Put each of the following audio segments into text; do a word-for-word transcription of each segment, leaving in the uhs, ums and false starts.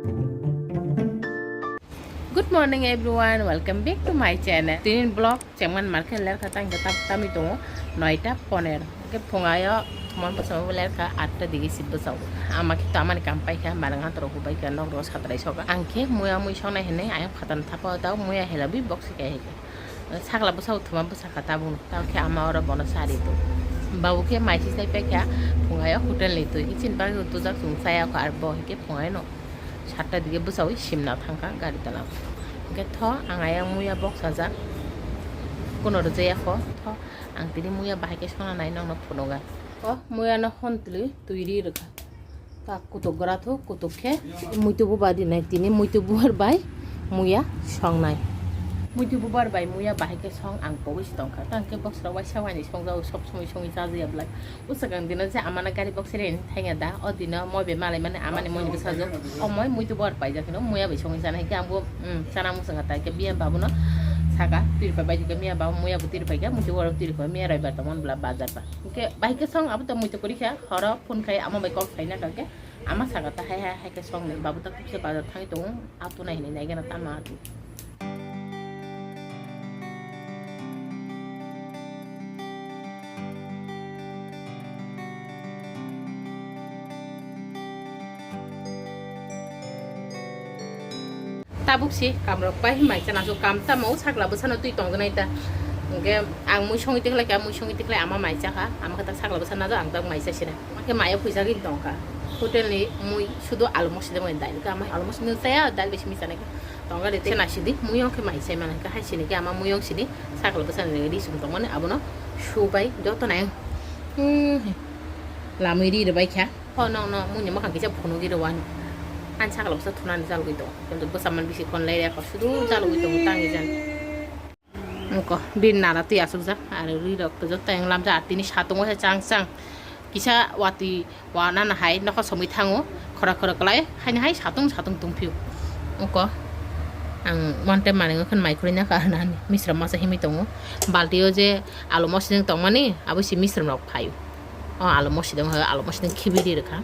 Good morning everyone, welcome back to my channel. Tinin vlog chengman market lerkha tang ke tap tami tongo noita poner. Ke phungayo mon bosong lerkha atta digi sibbo sao. Ama ke tamani kam paikha, marang atro hubai kha, nok ro satrai soka. Ang ke muya mui songnai hinui ayang phatan thapa tao muya hela bui box ke heke. Sakla bwsa o thuma bwsa kha tabuk no. Tamo khe ama oro bono sari to. Babu khe mai si sai paikha phungayo hotel ni twi. Hichin bagwi tujak chwng chaya kho ar bo hike phungaino satta dige bwsawi simna thangkha gari tala. Hingke tho ang ayang muya boksajak. Kuno rwjaya kho. Tho ang tini muya bahai khe sona nai nokno phunuga. O muya no hon twi twi ri rwkha. Ta kutuk gra thu, kutuk khe muitu bubar rinai, tini muitu bubar bai muya songnai. Muitu bubar bai muya bahai khe song ang pogwi si tongkha. Tang khe boksra waisa wainwi songjago, sob somoi songwi chajakya belai. Bwswk ang dino je amano gari box rini thangya da, o dino moi bai malai mani amani moi ni bwsajwk. O moi muitu bubar paijak hino muya bai songwi chana hinkhe ang bo, um, chana muchungkha ta hinkhe biya babuno saka twi rwphai bai hinkhe miya babu muya bo twi rwphai khe muitu bubar twi rwphai miya raibar tongmani bwla bazar ba. Hinkhe bahai khe song abo to muitu kwrwi kha, horo phone khai amo bai kok saina kha khe ama saka ta hai hai hai khe song ni babu ta kuksa bazar thangwi tongo, ato nai hinwi nai gana tamo ato. Tabuk si kamrok pai mai chana so kam tamo sakla bwsano twi tongjanai ta. Hingke ang mui songwi tikhlai kha, mui songwi tikhlai ama mai chakha, ama khe ta sakla bwsano ang ta mai chasina. Ama khe mayo phuisa gini tongkha. Hotel ni mui sudo alu mosi de mai dai. Ama alu mosi no chaya dal besi mi chanai kha. Tongkha de chena sidi mui ong khe mai chai mana kha hai sini khe ama mui ong sini sakla bwsano ri sum tongmani abono subai joto nai. Hmm. Lamwi ri rwbai kha. Ho, no, no, mui ni mwkhang kisa phunugi rw wani. Ani sakla bwsa thunani jalgwi tongo. Kintu bwsa man bisi kon lai rw kha, sudu jalgwi tongo, tangi jan. Wngkha, bini nana twi asukjak, aro ri rok to joto tang lamjak, atini satung waisa chang chang. Kisa watwi wanana hai nokha somwi thango, khora khora kwlai, haini hai satung satung tongphio. Wngkha, ang one time manwi wngkha mai khurui nakha nani, misra masa himwi tongo. Balti o je alu mosideng tongmani, abo se misra rok phaio. O alu mosideng, alu mosideng khibi ri rwkha.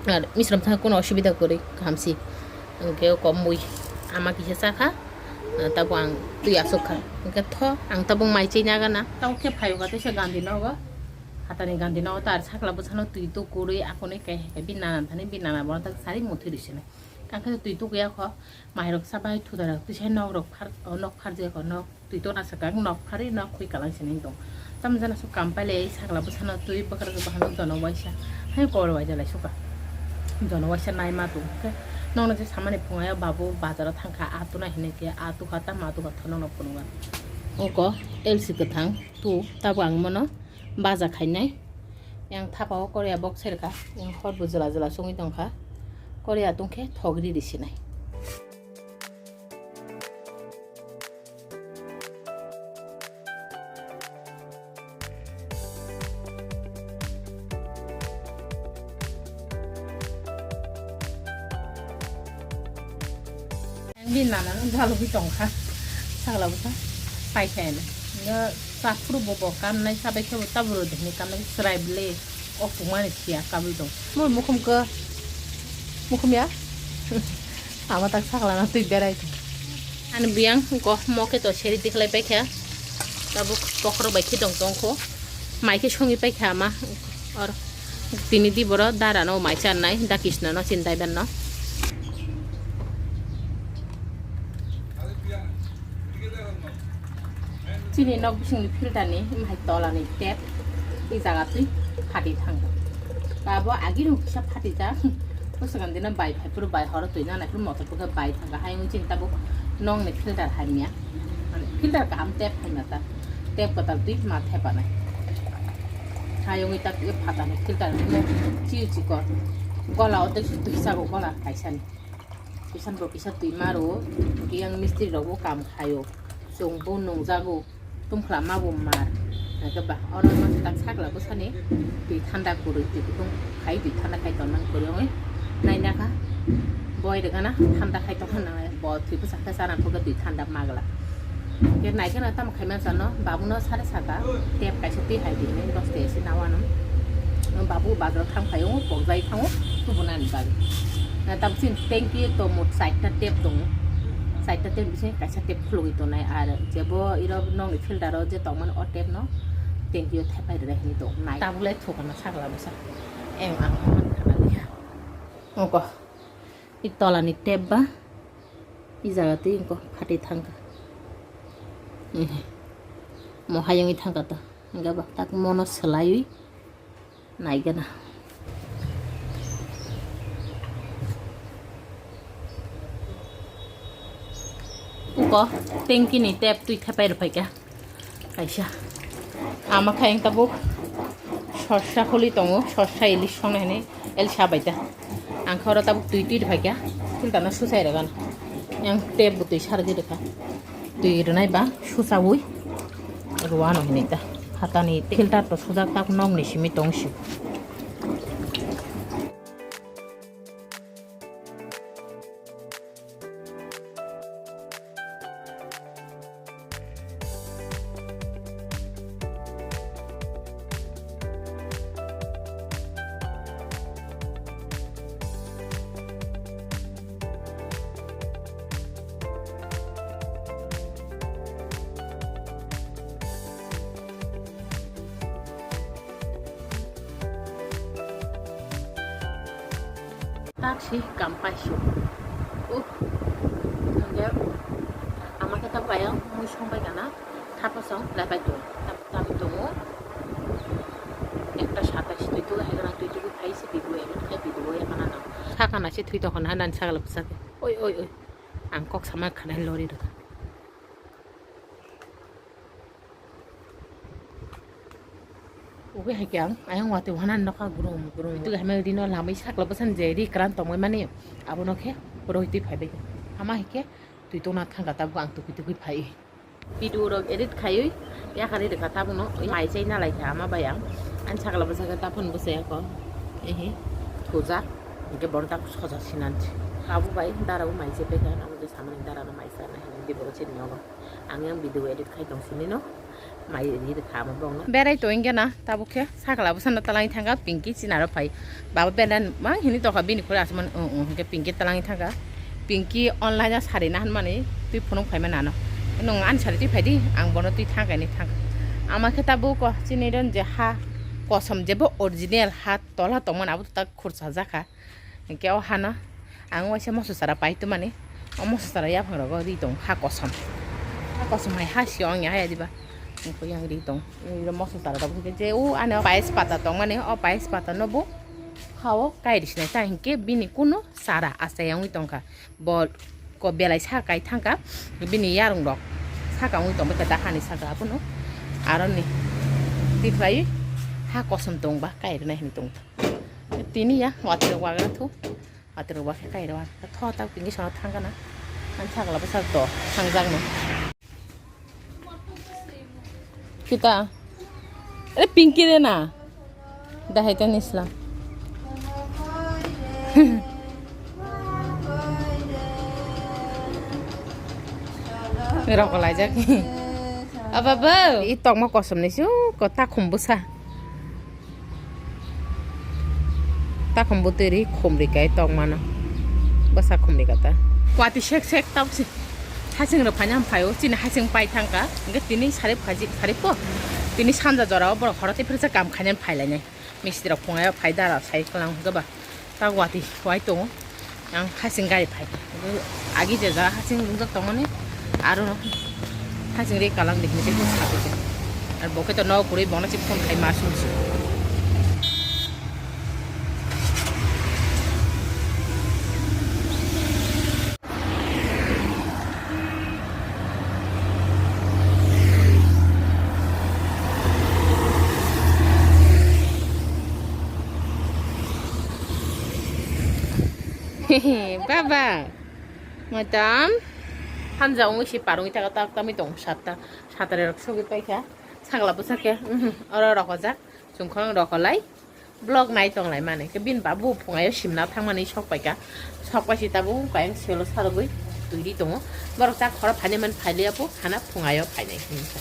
Ar misram thang kono osubida kwrwi kaham si. Hwnkhe o kom mui ama kisa chakha, tabo ang twi asuk kha. Hwnkhe tho ang tabuk mai chai nagana. Tamo khe phaio kha teisa Gandhi nogo. Hatani Gandhi nogo ta ar sakla bwsano twi to kwrwi akonwi kaiha khe bini nana thani bini nana bono tak sari muthwi rw sinai. Tang khe twi to kwya kho. Mairok sa bai thuda rok tisa nok rok phar, o nok phar je ko nok twi to na sa kang nok phari nok khui kalang sini tong. Tam jana so kam pai le sakla bwsano twi bwkra bwkra no jono waisa. Hai kor waisa lai suka. Jono waisa nai ma tong khe nokno je samani phungai o babu bazar o thang kha a tuna hinui khe a tukha tam a tukha tho nokno phunukha. Oko L C kwthang tu tabo ang mono baja khainai. Yang thapa o Korea bok serka, yang hor bo jwla jwla songwi tongkha. Korea tongkhe thogri risinai. Bini nana no jalugwi tongkha, sakla bwsa paikha hwnwi. Nga saphuru bo bo kamnai, sabai khe bo taburo de hwnwi kamnai, chwrai bwle o kungmani phiya kabui tong. Mui mukhum khe, mukhum ya? Ama tak sakla no twi berai tong. Ani biyang ko mo khe to seri tikhlai paikha. Tabuk bokhorok bai khe tong tongkho. Mai khe songwi paikha ama. Or tini di boro dara no mai charnai, da Krishna no chintai ban no. Chini nok bisingni filter ni hai tola ni tap i jaga twi phati thango. Abo agi rok kisa phati jak. Bwswk ang dino bai phai phuru bai horo twi nang nai phuru motor phuru bai thangkha hai wng chini tabuk nok ni filter hamya. Mane filter kaham tap hamya ta. Tap kwtal twi ma thepanai. Hayungwi ta twi phatani filter no chiu chikon. Gola o tei twi sago gola kaisani. Kisan bo kisa twi maro. Kiyang mistri rok bo kam khaio. Chwng bo nungjago. Tumkhla ma bo mar. Nake ba oro ma tak sakla bwsani twi thanda kwrwi twi kutung khai twi thanda khai tongmani kwrwi ongwi. Naina kha boi rwgana thanda khai tongkha nang bo twi bwsa khe chana phukhe twi thanda magla. Khe naikheno tamo khaimani sano babuno sare sata tap kaisa twi hai di hinwi dos tei esi nawano. Babu bazar thang phaio, pokjai thango, tubunani bagwi. Na tamsin thank you to mo chaita tep tongo. Chaita tep bising kaisa tep khulugwi tonai ar jebo iro nokni filter o je tongmani o tep no thank you thaipai rwdi hinwi tongo. Nai. Tabuk lai thukana sakla bwsa. Em ang man khana liya. Oko. I tolani tep ba. I jaga twi oko phatwi thangkha. Ehe. Mo hayungwi thangkha to. Hingke ba tak mono swlaiwi. Naigana. Uko tanki ni tap twi thepai rwphaikha kaisa. Ama khe ang tabuk sosa holi tongo, sosa ilis songna hinwi el sabaita. Ang khe oro tabuk twi twi rwphaikha, filter no susai rwgano. Yang tap bo twi sarwi rwkha. Twi rwnai ba susaui rwano hinwi ta. Hatani filter to sujak tak nokni simi tong si. Taksi kam paisuk. Uh, hingke ama khe tabuk ayang mui songbai kana, thapa song lepai tongo. Tam, tam tongo. Ekta satais twi tugu hai gana twi tugu phai se bibu ya, hai bibu ya kana no. Sakana se thwi tokona nani sagala bwsake. Oi, oi, oi. Ang kok sama khanai lori rwkha. Ugwi hai khe ang ayang watwi wanan nokha grum grum. Twi hai ma rino lamwi sakla bwsan je ri kwran tongwi mani abono khe rohitwi phaibai. Ama hai khe twi tongna thangkha tabuk ang tukui tukui phai. Video rok edit khaiwi yakarwi rwkha tabukno mai chaina laikha ama bai ang. Ani sakla bwsakhe taphun bwsai ako. Ehe thujak hinkhe bono tak soja sinansi. Abo bai dara bo mai chaipaikha abo bai samani dara no mai chanai hinwi borok chini nogo. Ang yang video edit khai tong sini no. Mai ri ri kha mo bong no. Berai to ingena tabuk khe sakla bwsano talangi thangkha Pinky chinaro phai. Baba berai ma hini tokha bini khori asman ung ung hingke Pinky talangi thangkha. Pinky online a sari na hanmani twi phunuk phai ma nano. Nung ani sari twi phai di ang bono twi thangkha ni thangkha. Ama khe tabuk ko chini ron je ha kosom jebo original ha tola tongmani abo tak khursa jakha. Hingke o hano ang waisa moso sara pai tumani. O moso sara yaphang rogo ri tong ha kosom. Ha kosom hai ha siyong ya hai diba. Hingke yang ri tong. Ri moso sara rok hingke je o ano pais pata tongmani. O pais pata no bo ha o kai ri sinai ta hingke bini kunu sara asa yang wi tongkha. Bo ko belai sa kai thangkha. Bini yarung rok saka wi tongba khe da hani saka abono. Aroni tikhlai ha kosom tongba kai rinai hini tongkha. Tini ya, watwi rok wagra thu. Watwi rok wakhe kai rok wakhe. Tho tak Pinky sono thang kana. Ani sakla bwsa to thangjak no. Kita. Are Pinky de na. Dahai ta nisla. Rok laijak. Aba bo. I tongma kosom ni su ko ta khum bwsa. Takhum bwtwi ri khumri kai tongmano. Bwsa khumri kata. Kwati sek sek tabuk se. Hasing rok phaina phaio. Chini hasing pai thangka. Hingke tini sari phaji, sari po. Tini sanja jora o borok horo tei phirsa kam khaina phailainai. Mistri rok phungai o phai dara sai kwlang hwnkhe ba. Ta kwati wai tongo. Ang hasing gari phai. Agi je jaga hasing lungjak tongmani. Aro no hasing ri kalang de hinwi tei sa khe. Ar bo khe to nok kwrwi bono se phone khai ma sung sung. Baba. Madam, hamja wngwi si parwngwi taka tak tamwi tong satta. Satare rok sogwi paikha. Sakla bwsa khe, mhm, oro rokojak. Chwng khorang rokolai. Vlog nai tonglai mani. Khe bini babu phungaio simna thangmani sok paikha. Sok paisi tabuk kayang selo sarogwi twi ri tongo. Borok chak khoro phainai mani phailiya bo khana phungaio phainai hinwi sa.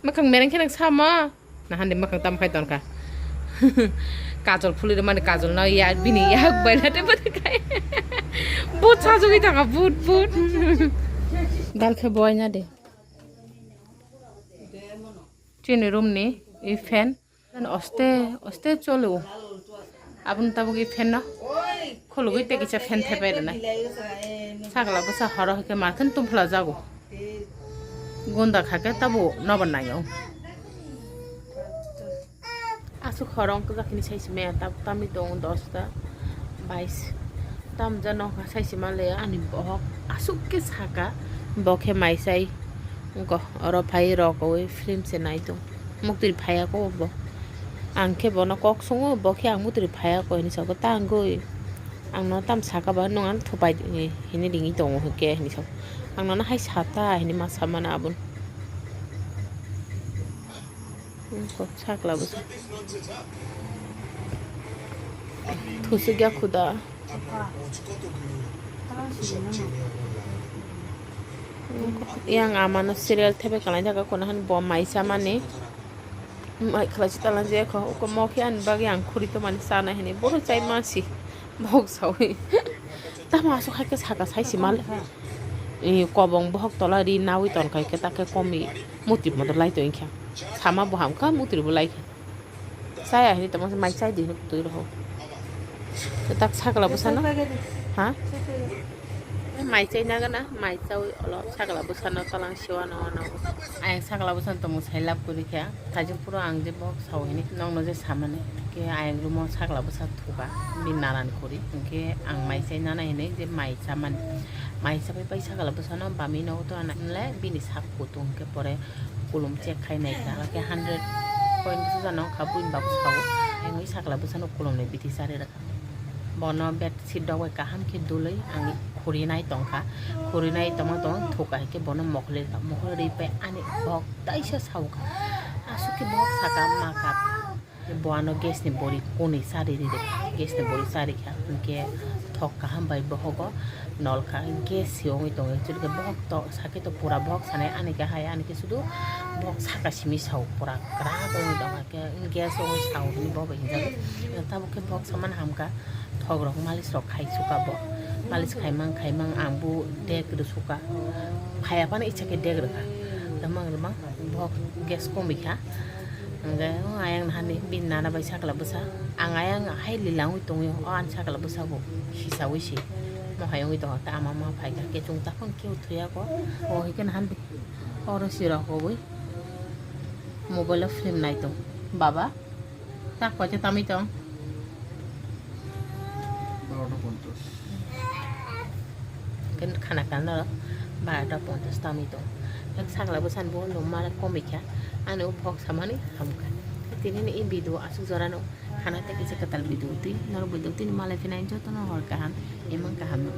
Mwkhang mereng khe nang sama. Nahande mwkhang tam khai tonkha. Kajol phuli rwmani kajol no ya bini yak bai na te bwtwi khai. But sajugwi thangkha but but. Dal khe boy na de. Chini room ni i fan. Oste oste cholo. Aboni tabuk i fan no khulugwi tei kisa fan thepai rwnai. Sakla bwsa horo hwnkhe markhe tumphla jago. Gunda khakhe tabo nobar naio. Aswk horo wngkha khe sai simi tab tami tongo dosta bais. Tamjano sai sima le ani bohok aswk khe saka bo khe mai sai wngkha oro phai rok owi film se nai tong. Muktwi phaiya khe bo. Ang khe bono kok sungo, bo khe ang muktwi phaiya khe hinwi saka, "Ta wngwi ang no tam saka ba, nwng ano thupai di," hinwi ringwi tongo hwnkhe hinwi saka. Ang nono hai sata hinwi ma samano aboni. Sakla bwsa. Thusuk ya khuda. Yang amano serial thepe kalai jaga kono han bo mai chamani. Mai khlai si talang je kho, uko mo khe ani bagwi ang khuri to mani chana hini. Bono chai masi. Bok sawi. Tamo aswk hai khe saka sai si mal. Eh, kobong bohok tola ri nawi ton khai khe ta khe komi muti moto lai to inkha. Sama bo ham kha muti bo lai kha. Chaya hini tamo mai chai di hini kutui roho. Tak sakla bwsano. Ha? Mai chai na gana, mai chawi olo sakla bwsano talang siwa no no. Ayang sakla bwsano tamo sai lab kuri kha. Thajin puro ang je bok sao hini nokno je samani. Ke ayang rumo sakla bwsa thuka. Bini nanan kuri. Hingke ang mai chai nana hini je mai chamani. Mai chapai pai sakla bwsano bami no to ana le bini sak kutung ke pore kulum check khai nai ka. Ke hundred point bwsa jano wngkha buini bak sao. Engwi sakla bwsano kulum ni bithi sari rwkha. Bono bedsheet rok bai kaham khe dului ang khuri nai tongkha. Khuri nai tongma tong thuka hai khe bono mokol rikha. Mokol ri pai ani bok taisa sao kha. Aswk khe bok saka ma kap. Bo ano gas ni bori kunui chari ri rikha. Gas ni bori chari kha. Hingke thok kaham bai bohogo nol kha. Gas se ongoi tongo. Actually khe bohok to sake to pura bohok sanai ani khe hai ani khe sudu bohok saka simi sao pura kwrak ongoi tongkha. Khe gas ongoi sao hwnwi bo bai hinjago. Tabuk khe bohok samani hamkha. Thok rok malis rok khai suka bo. Malis khaimang khaimang ang bo dek rw suka. Phaiya phano icha khe dek rwkha. Rwmang rwmang bohok gas komikha. Hingke o ayang nahani bini nana bai sakla bwsa. Ang ayang hai lilangwi tongwi o ani sakla bwsa bo hisawi si. Mohai wngwi tongkha khe ama ma phaikha khe chwng takhon khe thwiya kho. O hingke nahan oro sirok obwi. Mobile o film nai tong. Baba, tak koito tamwi tong? Barota ponchash. Ken khana kan no barota ponchash tamwi tong. Ek sakla bwsani bo loma komikha. Ani o phok samani hamkha. Tini ni i video aswk jora no khana tei kisa kwtal video twi. Norok video twi ni malai phinai joto no hor kaham. Imang kaham no.